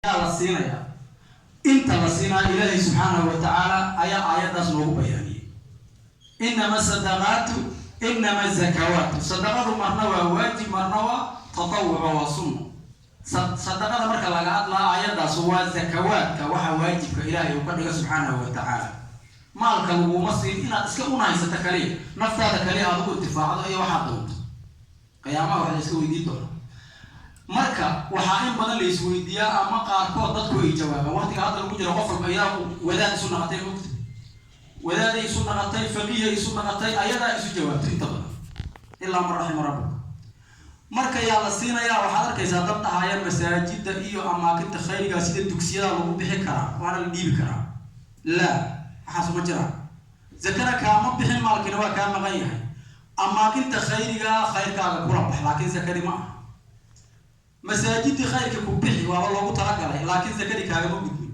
La siinaya inta la siinaa, Ilaahay subxaanahu wa tacaala ayaa aayaddaas noogu bayaaniyey. Inama sadaqaatu, inama zakawaatu, sadaqadu marna waa waajib, marna waa tatawuc oo waa sunno. Sadaqada marka laga hadlaa aayaddaas waa zakawaadka, waxa waajibka Ilaahay uu ka dhiga subxaanahu wa tacaala. Maalka laguma siin inaad iska unahaysato kaliya, naftaada kaliya aad ugu intifaacdo iyo waxaad doonto. Qiyaamaha wax la iska weydiin doona. Marka waxaa in badan la isweydiiyaa ama qaarkood dadku ay jawaabaan, waqtiga hadda lagu jiro qof walba ayaa wadaad isu naqatay, mogta wadaaday isu naqatay, faqiihay isu naqatay, ayadaa isu jawaabto inta badan, ilaa man raxima rabbuka. Marka yaa la siinayaa? Waxaad arkaysaa dad dhahaya masaajida iyo amaakinta khayriga sida dugsiyada lagu bixi karaa, waana la dhiibi karaa. Laa, waxaas uma jiraan. Zakana kaama bixin, maalkina waa kaa maqan yahay. Amaakinta khayrigaa khayrkaaga kula bax, laakiin zakadii ma aha. Masaajidii khayrka ku bixi, waaba loogu talagalay, laakiin zakadii kaagama gudbin.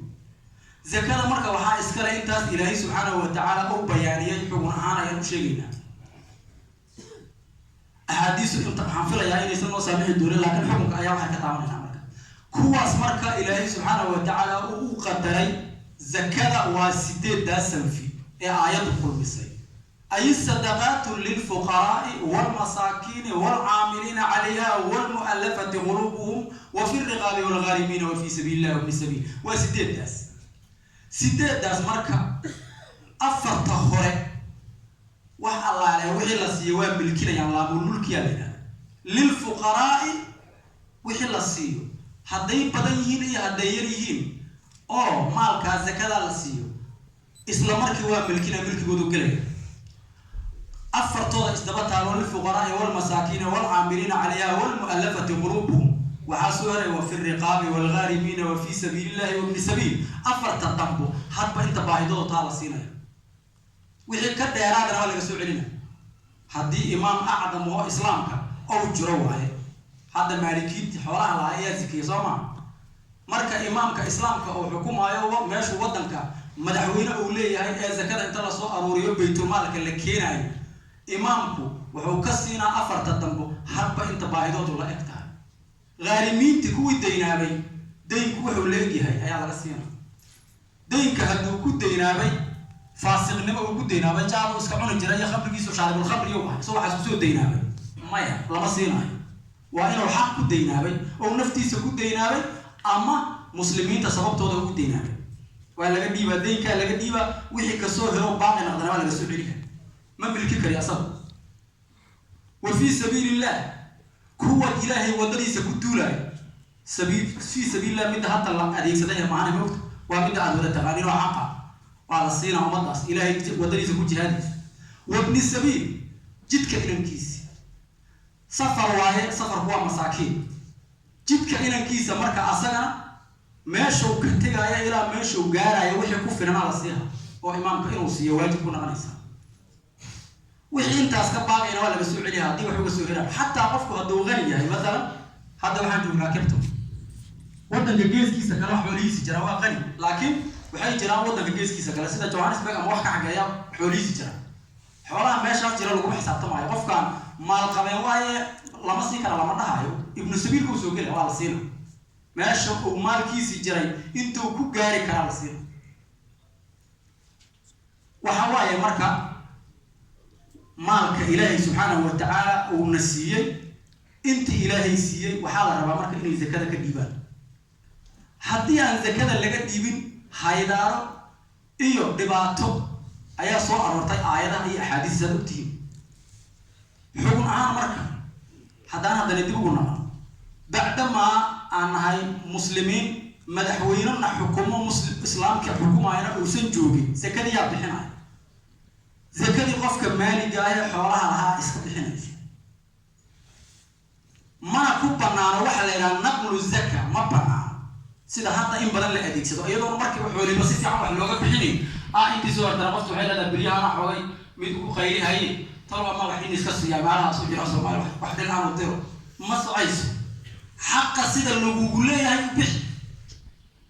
Zakada marka waxaa iskale intaas Ilaahay subxaanahu wa tacaala u bayaaniyey. Xugun ahaan ayaan u sheegaynaa. Axaadiisu inta waxaan filayaa inaysan noo saamixi doonin, laakiin xukunka ayaa waxay ka taabanaysaa. Marka kuwaas marka Ilaahay subxaanahu wa tacaala uu u qadaray zakada waa sideeddaa sanfi ee aayaddu kulmisay: ay sadaqaatu lilfuqaraai waalmasaakiini waalcaamiliina calayha waalmu'alafati quluubuhum wa fi riqaabi waalghaarimiina wa fi sabiili illahi wabni sabiil. Waa sideeddaas. Sideeddaas marka afarta hore wax allaale wixii la siiyo waa milkinayaan, laamulmulkiyaa la yidhahda. Lilfuqaraa'i wixii la siiyo, hadday badan yihiin iyo hadday yar yihiin, oo maalkaa zakadaa la siiyo, isla markii waa milkina, milkigoodu gelaya. Afartooda isdaba taalo, lilfuqaraai waalmasaakiina waalcaamiliina calayha waalmu'alafati quluubuhum. Waxaa soo haray wa fi riqaabi waalghaarimiina wa fi sabiili illahi wabni sabiil. Afarta dambo hadba inta baahidooda taa la siinaya, wixii ka dheeraadana waa laga soo celina, haddii imaam acdam oo islaamka ou jiro waaye. Hadda maalikiinti xoolaha lahaa ayaa zikiya, soo maa? Marka imaamka islaamka oo xukumaayo meeshuu waddanka madaxweyne uu leeyahay ee zakada inta lasoo aruuriyo baytulmaalka la keenaayo, imaamku wuxuu ka siinaa afarta dambo hadba inta baahidoodu la eg tahay. Ghaarimiintii, kuwii daynaabay, daynku wuxuu la egyahay ayaa laga siinaa. Daynka hadduu ku daynaabay faasiqnimo uu ku daynaabay, jaadu iska cuni jiray iyo khamrigiisu, shaaribulkhamri u ahay, isagoo waxaas kusoo daynaabay, maya, lama siinaayo. Waa inuu xaq ku daynaabay oo naftiisa ku daynaabay ama muslimiinta sababtooda ugu daynaabay. Waa laga dhiibaa, daynkaa laga dhiibaa. Wixii kasoo helo baaqi naqdana waa laga soo celi kara, ma milki kari asaga. Wa fii sabiili illah, kuwa Ilaahay waddadiisa ku duulaayo. Sabiil fii sabiilillah midda hadda la adeegsaday maahane, moogta waa midda aad wada taqaanin oo xaqa. Waa la siinaa ummadaas Ilaahay waddadiisa ku jihaadaysa. Wabni sabiil, jidka inankiisi. Safar waaye, safarku waa masaakiin. Jidka inankiisa marka asagana meeshuu ka tegaayo ilaa meeshuu gaarayo wixii ku filanaa la siiha, oo imaamka inuu siiyo waajib ku noqonaysa. Wixii intaas ka baaqayna waa laga soo celiya haddii wax uga soo helaan. Xataa qofku hadduu qani yahay, masalan hadda waxaan joognaa Cape Town, waddanka geeskiisa kale wax xoolihiisi jira, waa qani, laakiin waxay jiraan waddanka geeskiisa kale sida Johannesburg ama wax ka xageeya xoolihiisi jira. Xoolaha meeshaas jira laguma xisaabtamaayo. Qofkaan maalqabeen waaye, lama sii kara lama dhahayo. Ibnu sabiilka uu soo gelaya, waa la siina. Meesha uu maalkiisi jiray intuu ku gaari karaa la siina. Waxa waaye marka maalka Ilaahay subxaanahu wa tacaala uuna siiyey, intii Ilaahay siiyey waxaa la rabaa marka inay zakada ka dhiibaan. Haddii aan zakada laga dhiibin, haydaaro iyo dhibaato ayaa soo aroortay aayadaha iyo axaadiis, saad ogtihiin. Xugun ahaan marka haddaan haddana dib ugu naqon, bacdamaa aan nahay muslimiin, madaxweynena xukumo muslim islaamka xukumayana uusan joogin, zakadii yaa bixinaya? Zakadii qofka maaliga ah ee xoolaha lahaa iska bixinaysa. Mana ku banaano waxa la yidhaha naqlu zaka, ma banaano sida hadda in badan la adeegsado, iyadoona markiiba xooliba si fiican wax looga bixinayn. Intii soo hortana qoftu waxay leedahay beryahana xoogay mid ugu qaylihaye, talo ama wax in iska siiyaa meelahaas u jira Soomaali, wax dhin aanu diro. Ma socayso. Xaqa sida lagugu leeyahay u bixi.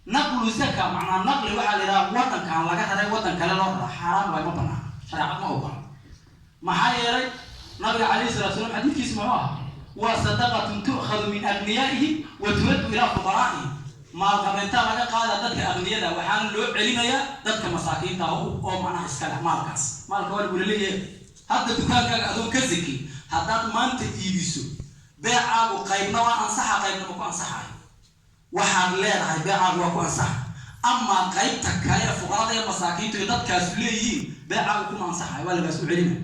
Naqlu zaka macnaa naqli waxaa la yidhaha waddankan laga raray waddan kale loo raraa, xaaraan waay, ma banaana, shareecad ma ogola. Maxaa yeelay nabiga calayhi salatu salam xadiidkiisa muxuu ahaa? Waa sadaqatun tu'khadu min agniyaa'ihim wa turaddu ilaa fuqaraa'ihim. Maalqabeentaa laga qaadaa dadka aqniyada, waxaana loo celinayaa dadka masaakiinta ah oo macnaha iskale maalkaas. Maalka waa lagula leeyahay. Hadda dukaankaaga adoon ka zaki haddaad maanta iibiso, beecaagu qaybna waa ansaxa, qaybna ma ku ansaxayo. Waxaad leedahay beecaagu waa ku ansaxa, amaa qaybta kale ee fuqarada ee masaakiintu iyo dadkaasu leeyihiin beecaagu kuma ansaxayo, waa lagaas u celinaya.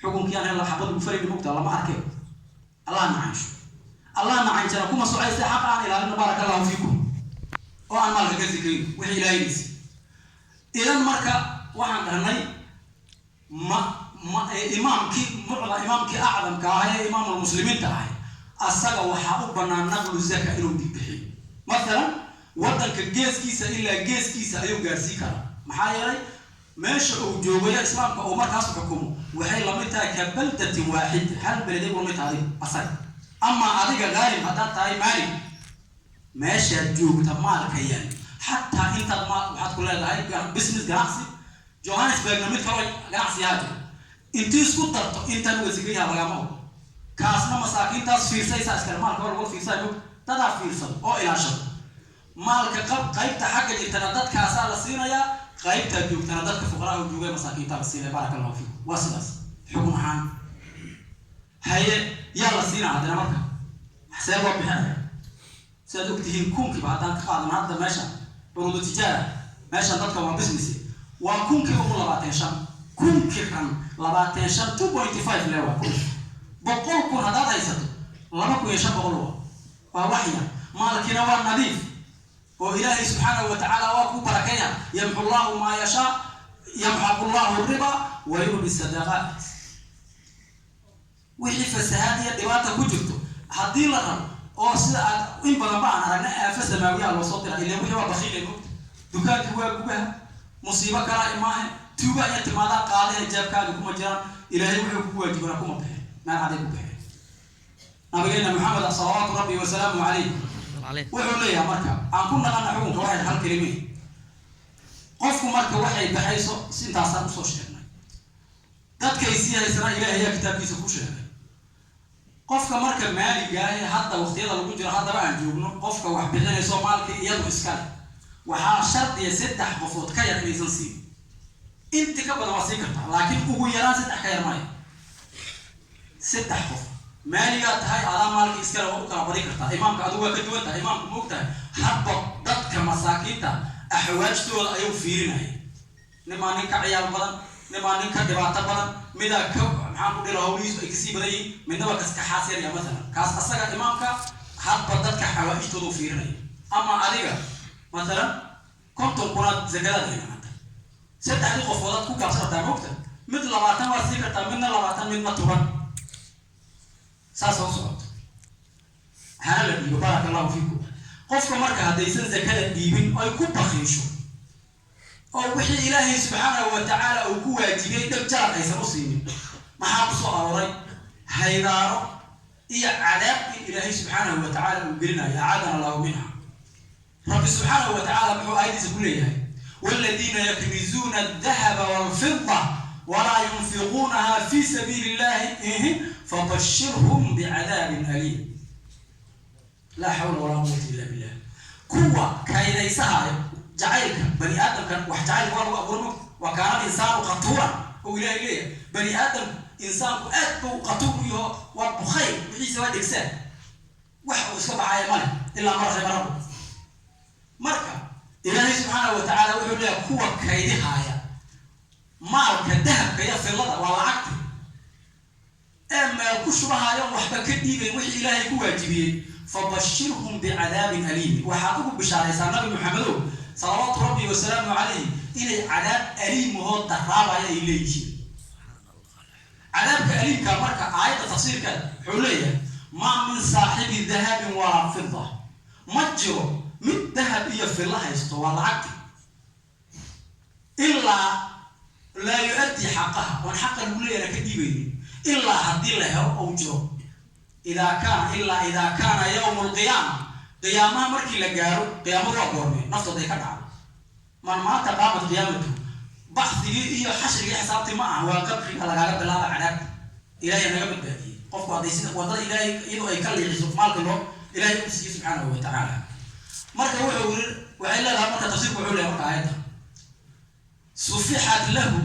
Xukunkii aan hel xabad ugu farayni mogtaa lama arkeen. Allah nacansho, Allah nacanshana kuma socaysa. Xaq aan ilaalino, baaraka allahu fiikum, oo aan maalka ka zikayn wixii ilaahaydiisa. Idan marka waxaan dhahnay ma ma imaamkii mucda, imaamkii acdamka ahaa ee imaamulmuslimiinta ahay, asaga waxaa u bannaan naqlu zaka inuu bixiyo. Mathalan waddanka geeskiisa ilaa geeskiisa ayuu gaarsiin karaa. Maxaa yeelay meesha uu joogayo islaamka uu markaas xukumo waxay lamid tahay ka baldatin waaxida, hal beleday lamid tahay asaga. Amaa adiga gaalim haddaad tahay, maalik meeshaad joogta maalka yaal, xataa intaad maal waxaad ku leedahay business, ganacsi Johannesburgna mid kaloo ganacsi haa jiro, intii isku darto intaan uga sigayaha lagama ogo. Kaasna masaakiintaas fiirsaysaa iskale. Maalka waa lagu fiirsay, mog dadaa fiirsado oo ilaashado maalka. Qaybta xagga jirtana dadkaasaa la siinayaa, qaybtaa joogtana dadka fuqaraa oo joogay masaakiintaa la siinaya. Baaraka allahu fiikum. Waa sidaas xukun ahaan. Haye, yaa la siinaa haddana? Marka see loo bixinaya? Sidaad ogtihiin 1000-kiiba haddaan ka qaadano hadda meesha curudu tijaara, meeshan dadka waa business, waa 1000-kiiba u 25, 1000-kii ran 25, 2.5 le waa kun. 100,000 haddaad haysato, 2,500 waa wax yar. Maalkiina waa nadiif oo Ilaahay subxaanahu wa tacaala waa kuu barakeeya. Yamxu llahu maa yashaa, yamxaqu llahu riba wa yurbi sadaqaat. Wixii fasahaad iyo dhibaata ku jirto haddii la rabo oo sida aad in badan ba aan aragna, aafa samaawiyaha loo soo dira ilan wixii waa bakiilay mogta. Dukaankii waa gubaha, musiibo kalaa imaahe, tuuga iyo timaadaa qaadahe, jeebkaaga kuma jiraan. Ilaahay wuxuu kugu waajibana kuma bixin, meel caday ku bixin. Nabigeena Maxamed salawaatu rabbi wasalaamu calayh wuxuu leeyahay, marka aan ku naqana xukunka, waxay hal kelime qofku marka waxay baxayso si intaasaan usoo sheegnay. Dadkay sii haysana Ilahay ayaa kitaabkiisa ku sheegay. Qofka marka maaliga ah ee hadda waqtiyada lagu jiro, haddaba aan joogno, qofka wax bixinayso maalkii iyadu iskale, waxaa shardiya 3 qofood ka yar inaysan siin. Inti ka badan waa siin kartaa, laakiin ugu yaraan 3 ka yar maya. 3 qof maaligaa tahay, adaa maalkii iskale, waa u kala badi kartaa. Imaamka adigu waa ka duwan tahay. Imaamku ma og tahay hadba dadka masaakiinta axwaajtooda ayuu fiirinaya. Nimaa nin ka ciyaal badan, nimaa nin ka dhibaato badan, midaa ka maxaan ku dhila hawlihiisu ay kasii badan yihiin, midna waa kaskaxaas yarya mathalan. Kaas asaga imaamka hadba dadka xawaa'ijtooda u fiirinaya. Ama adiga mathalan 50 kunaad zakadaad haynaanta, saddexdii qofoodaad ku gaabsan kartaa mogta. Mid 20 waad sii kartaa, midna 20, midna 10, saasa u socoto. Hana la dhiibo, baaraka allahu fiikum. Qofka marka haddaysan zakada dhiibin ay ku bakiisho oo wixii Ilaahay subxaanahu wa tacaala uu ku waajibiyey dheg jalad aysan u siinin, maxaa ku soo arooray? Haydaaro iyo cadaab in Ilaahay subxaanahu wa tacaala uu gelinayo, acaadana allahu minha. Rabbi subxaanahu wa tacaala muxuu aayadiisa ku leeyahay? Waladiina yaknizuuna aldahaba walfida walaa yunfiquunaha fi sabiili illahi fabashirhum bicadaabin aliim. Laa xawla walaa quwata illa billah. Kuwa kaydaysahayo jacaylka bani aadamka, wax jacaylka waa lagu abuura mogta. Wa kaana alinsaanu qatuuran oo Ilaahay leeyahay. Bani aadamku, insaanku aad buu qatuur u yaho, waa bukhayl, wixiisa waa dhegsaan, wax uu iska baxaya male ilaa ma raxima rabbu. Marka Ilaahay subxaanahu wa tacaala wuxuu leeyahay kuwa kaydihaaya maalka dahabka iyo fillada, waa lacagta, ee meel ku shubahayo, waxba ka dhiibayn wixii Ilaahay ku waajibiyey, fabashirhum bicadaabin aliim. Waxaad ugu bishaaraysaa Nabi Maxamedow salawaatu rabbi wasalaamu calayh inay cadaab aliimahoo daraabaya ay leeyihiin. Cadaabka aliimka marka aayadda tafsiirkeeda wuxuu leeyahay: maa min saaxibi dahabin walaa fida, ma jiro mid dahab iyo filla haysto, waa lacagti, ilaa laa yu-addi xaqaha, oon xaqa lagu leeyana ka dhiibaynin, ilaa haddii la helo ou jiro, idaa kaana, ilaa idaa kaana yawmu alqiyaama, qiyaamaha markii la gaaro. Qiyaamadu waa goormee? Naftooda ay ka dhacdo. Man maata qaamat qiyaamatu. Baxdigii iyo xashrigii xisaabtii ma aha, waa qabriga lagaaga bilaaba cadaabta. Ilaahay naga badbaadiyey. Qofku hadday sida wadada Ilaahay iyadoo ay ka liixiso maalka loo Ilaahay u siiyey subxaanahu wa tacaala. Marka wuxuu yiri, waxay leedahay marka tafsiirku wuxuu leeyahay, marka aayadda sufixat lahu,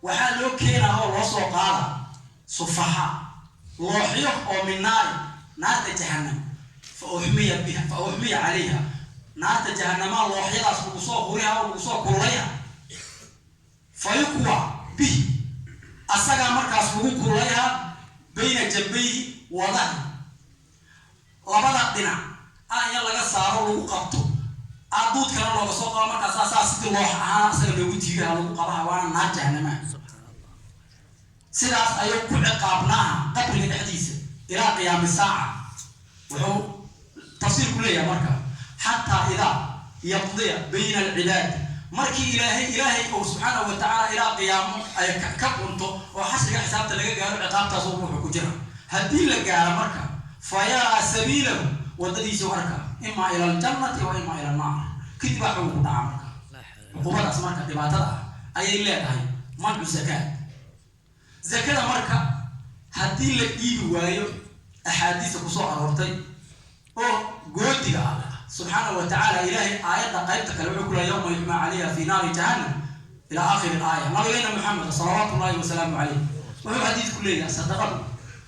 waxaa loo keenaa oo loo soo qaada sufaxa, looxyo oo min naari, naarta jahannam. Fa uxmiya biha, fa uxmiya calayha, naarta jahanamaa looxyadaas lagu soo huriha oo lagu soo kululayha. Fa yuqwa bihi, asagaa markaas lagu kululayha, bayna jambayhi wadahi, labada dhinac in laga saaro lagu qabto, duudkana looga soo qabo. Markaasaa saa sidii loox ahaan asaga loogu tiiraha, lagu qabaha, waana naar jahanamaa. Sidaas ayuu ku ciqaabnaaha qabriga dhexdiisa ilaa qiyaami saaca. Wuxuu tafsiirku leeyahay marka, xataa idaa yaqdiya bayna alcibaad, markii Ilaahay uu subxaanahu wa tacaala ilaa qiyaamo ay ka qunto oo xasriga xisaabta laga gaaro, ciqaabtaas uu ruuxu ku jira haddii la gaaro, marka fa yaraa sabiilahu, waddadiisa u arka, imaa ila aljannati wa imaa ila annaar. Kadib baa xugun ku dhaca. Marka cuqubadaas marka dhibaatada ah ayay leedahay mancu zakaat, zakada. Marka haddii la dhiibi waayo, axaadiista kusoo aroortay oo goodiga ah subxaanahu wa tacaala, Ilaahay aayadda qaybta kale wuxuu ku leeyahay: yawma yuxmaa calayha fi naari jahannam, ila aakhiri alaaya. Nabigeena Maxamed salawaatu llahi wasalaamu calayh wuxuu xadiidku leeyahay, sadaqadu,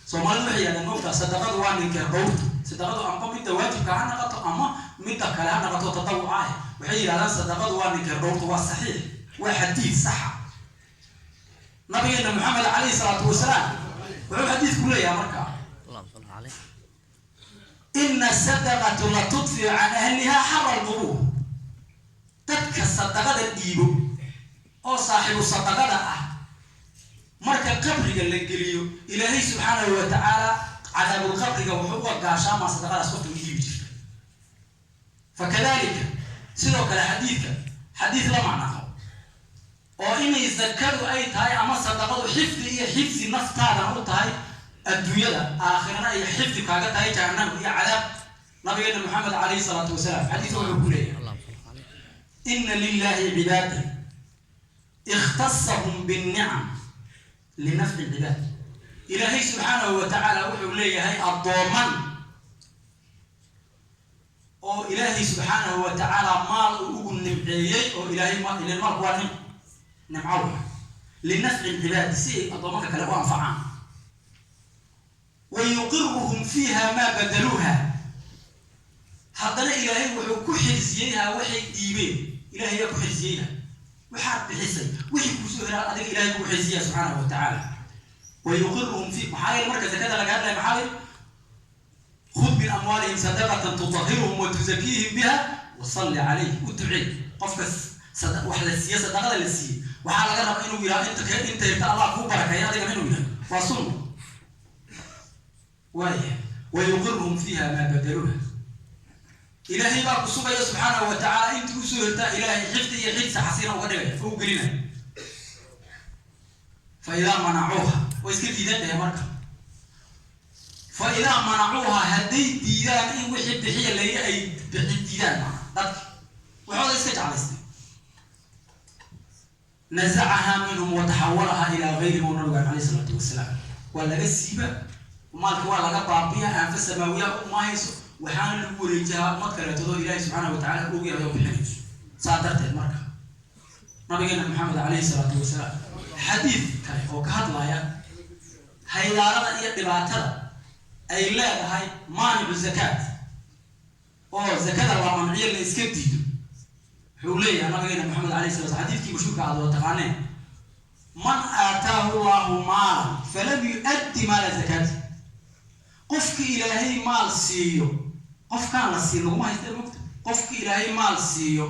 Soomaalidu waxay yidhahdeen, moogtaa, sadaqadu waa ninkee dhowrta. Sadaqadu amba midda waajibka ha naqato ama midda kale ha naqato tatawuca ah, waxay yidhahdaan sadaqadu waa ninkee dhowrta. Waa saxiix, waa xadiid saxa. Nabigeena Maxamed calayhi salaatu wasalaam wuxuu xadiidku leeyahay marka: ina sadaqatu la tudfiu can ahliha xara alqubuur. Dadka sadaqada dhiibo oo saaxiibu sadaqada ah, marka qabriga la geliyo, Ilaahay subxaanahu wa tacaala cadaabulqabriga wuxuu uga gaashaamaa sadaqadaas qofka u dhiibi jirta. Fakadalika sidoo kale xadiidka, xadiid la macnaa oo inay zakadu ay tahay ama sadaqadu xifdi iyo xifdi naftaadana u tahay adduunyada, aakhirana ay xifdi kaaga tahay jahannam iyo cadaab. Nabigeena Maxamed calayhi salaatu wasalaam xadiidka wuxuu ku leeyahay: ina lilahi cibaadan ikhtasahum binnicam linafci lcibaad. Ilaahay subxaanahu wa tacaala wuxuu leeyahay addooman oo Ilaahay subxaanahu wa tacaala maal uu ugu nimceeyey, oo Ilaahay ilan maalku waa nimco wa linafci lcibaadi, si ay addoomanka kale u anfacaan. Wa yuqiruhum fiiha maa badaluuha, haddana Ilaahay wuxuu ku xifsiyeyhaa waxay dhiibeen. Ilahay yaa ku xifsiyeyha waxaad bixisay, wixii kuusoo helaa adiga Ilahay kugu xifsiya subxaanahu wa tacaala. Wa yuqiruhum fi, maxaa yeele marka zakada laga hadlaya maxaa yeele: khud min amwaalihim sadaqatan tudahiruhum wa tuzakiihim biha wasalli calayh, u ducee. Qofka wax la siiye, sadaqada la siiyey, waxaa laga rabaa inuu yidhaha inta hirta Allah kuu barakeeya, adigana inuu yidhaha waa sunna. Waaya, wa yuqiruhum fiiha maa badaluuha, Ilaahay baa ku sugaya subxaanahu wa tacaala. Intii usoo hirtaa Ilaahay xifdi iyo xifsi xasiina uga dhigaya oo u gelinaya. Fa idaa manacuuha, way iska diidan dhahe. Marka fa idaa manacuuha, hadday diidaan in wixii bixiya layi ay bixi diidaan, maa dadki waxooda iska jeclaystay, nazacahaa minhum wataxawalahaa ilaa gayrihim. Oo nabigaan calayhi salaatu wasalaam waa laga siiba maalka, waa laga baabiya, aanfa samaawiya uma hayso, waxaana lagu wareejiyaa ummad kaleetodoo Ilaahay subxaana wa tacala ogyahay oo bixinayso. Saa darteed marka nabigeena Maxamed calayhi salaatu wasalaam xadiid kale oo ka hadlaya haydaarada iyo dhibaatada ay leedahay maanicu zakaat, oo zakada la manciyo, la iska diido, wuxuu leeyahay nabigeena Maxamed alayhi sala slam, xadiidkii mashhuurka aad wada taqaaneen: man aataahu Allahu maalan falam yu-addi maala zakaati. Qofki Ilaahay maal siiyo, qofkaan la siin laguma haysta mogta, qofki Ilaahay maal siiyo,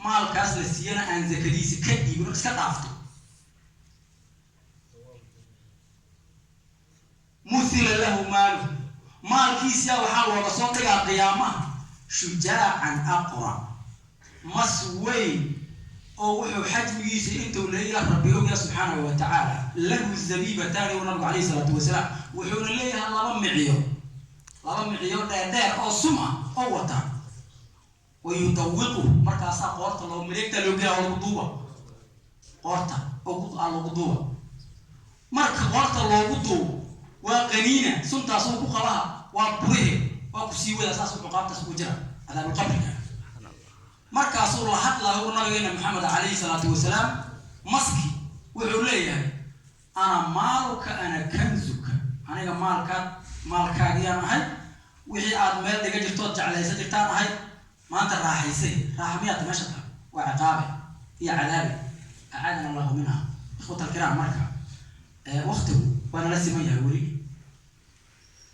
maalkaas la siiyana aan zakadiisa ka dhiibin oo iska dhaafto, muthila lahu maalu, maalkiisia waxaa looga soo dhigaa qiyaamaha shujaacan aqra, mas weyn oo wuxuu xajmigiisa intuu leeyahay Rabbi ogyaa subxaanahu wa tacaala. Lahu zabiibataani, u nabigu calayhi salaatu wasalaam wuxuuna leeyahay laba miciyo, laba miciyo dheerdheer oo sum ah oo wata. Wa yudawiqu, markaasaa qoorta loo mireegta loo gelaa oo lagu duuba qoorta oo lagu duuba. Marka qoorta loogu duubo waa qaniina, suntaasuu ku qabaha, waa burihe, waa ku sii wada, saas cuqaabtaas ugu jira cadaabulqabriga. Hadlaayo nabigeena Maxamed calayhi salaatu wasalaam, maski wuxuu leeyahay: "Ana maaluka, ana kanzuka." Aniga maalkaad, maalkaagiyaan ahay. Wixii aad meel dhiga jirtood jeclaysa jirtaan ahay. Maanta raaxaysay, raaxa miyaata meesha tahay? Waa ciqaabe iyo cadaabe, acaadana Allahu minha. Ikhwat alkiraam, marka waktigu waa nala siman yahay weli.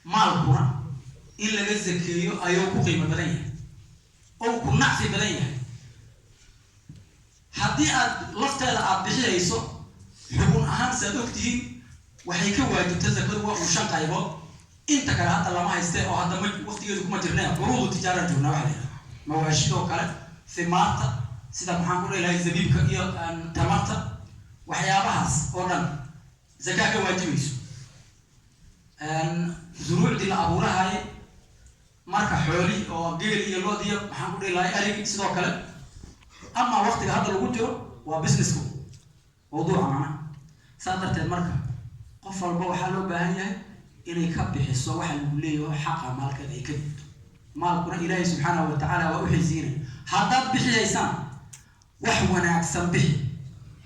Maalkuna in laga zakeeyo ayuu ku qiimo badan yahay oo ku nacfi badan yahay. Haddii aad lafteeda aad bixinayso, xugun ahaan saad ogtihiin, waxay ka waajibta zakadu waa uu shan qaybood. Inta kale hadda lama hayste oo hadda ma waqtigeedu kuma jirne. Curuudu tijaaraan joognaa, waxa la yidhaha mawaashidoo kale, thimaarta, sida maxaan ku leeyahay, zabiibka iyo tamarta, waxyaabahaas oo dhan zakaa ka waajibayso. Zuruucdii la abuurahaye, marka xoolihii oo geel iyo lood iyo maxaan ku dhihi lahay arigi sidoo kale. Ama waqtiga hadda lagu jiro waa businessku mawduuca macnaha. Saa darteed marka qof walba waxaa loo baahan yahay inay ka bixiso waxa lagu leeyaho xaqa maalkeeda ay ka digto. Maalkuna Ilaahay subxaanahu watacaala waa u xisiinay. Haddaad bixiyaysaan, wax wanaagsan bixi.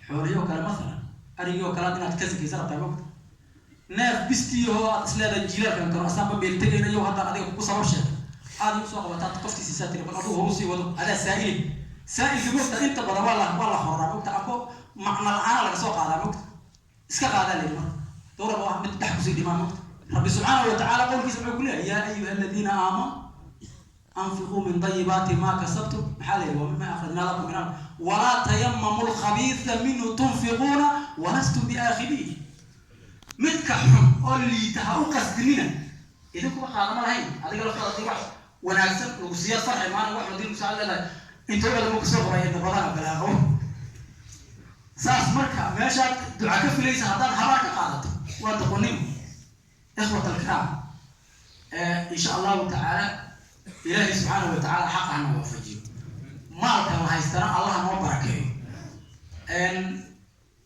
Xoolihii oo kale, mathalan arigii oo kale, aad inaad ka sakaysa rabtaa, mogta neef bistiihoo aad isleedahay jiilaalkan karo asaanba meel tegaynayo, haddaan adiga kugu sabab sheegay aad igu soo qabataad qoftii siisaa, tiri bal adigu horu sii wado, adaa saa'ili. Saa'ilka mogta inta badan waa la horaraa, mogta amba macna la-aana laga soo qaadaa, mogta iska qaadaa layidhi. Marka dowraba wax mid dhex kusii dhimaa, mogta Rabbi subxaanahu watacaala qowlkiisa muxuu ku leeyahay? "Yaa ayuha aladiina aamanuu anfiquu min dayibaati maa kasabtum." Maxaa la yidhi? "Wa mima akhrajnaa lakum min ard, walaa tayamamu lkhabiisa minhu tunfiquuna walastum biaakhiriin." Midka xun oo liita ha u qasdinina, idinkuba qaadama lahayn. Adiga laftaada hadii wax wanaagsan lagu siiyaad farxi maalin, wax hadii lagu saa leedahay intooda ma kusoo qabay inta badana balaaqo saas. Marka meeshaad duca ka filaysa haddaad habaar ka qaadato, waa doqonnimo. Ikhwat alkiraam, insha Allahu tacaala Ilaahay subxaanahu watacaala xaqa hana waafajiyo. Maalka la haystana Allaha noo barakeeyo.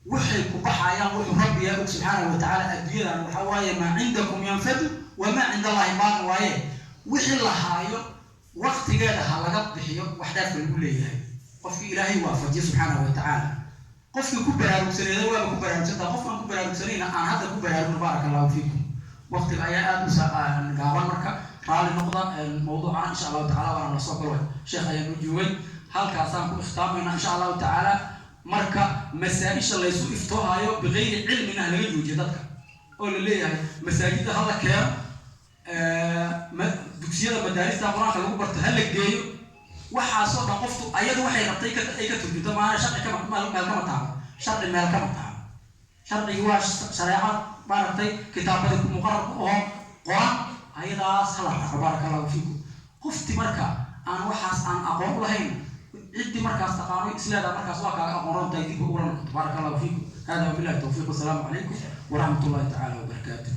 Waxay ku baxayaan wuxuu Rabbiyaa og subxaanahu watacaala. Adduunyadan waxaa waaye "maa cindakum yanfadu wamaa cinda Allahi baaqin" waaye. Wixii la haayo waqtigeeda ha laga bixiyo wax dhaafka lagu leeyahay. Qofkii Ilaahay waafajiyo subxaanahu watacaala, qofkii ku baraarugsaneeda waaba ku baraarugsantaa, qof aan ku baraarugsanayna aan hadda ku baraarugno. Baaraka Allahu fiikum. Waqtiga ayaa aada u gaaban, marka raalli noqda. Mawduucana insha Allahu tacala waana la soo galway, sheekh ayaan u joogay, halkaasaan ku ikhtaamayna insha Allahu tacaala. Marka masaa-isha laysu iftoohayo bikayri cilmina ha laga joojiyo dadka, oo la leeyahay masaajidda hala keeno, dugsiyada madaarista Qur-aanka lagu barto ha la geeyo, waxaasoo dhan qoftu ayadu waxay rabtay ay ka turjunto maana sharci kama meel kama taabo. Sharci meel kama taabo. Sharcigi waa shareecad maaragtay kitaabadii ku muqarar ku aho qoran, ayadaas hala raaco. Baaraka Allahu fiikum. Qofti marka aan waxaas aan aqoon u lahayn, ciddii markaas taqaano isleedaa markaas waa kaaga aqoon rontahay dib ugula noqoto. Baaraka Allahu fiikum. Hada wabillahi tawfiiq. Wasalaamu calaykum waraxmat ullahi tacaala wabarakaatuh.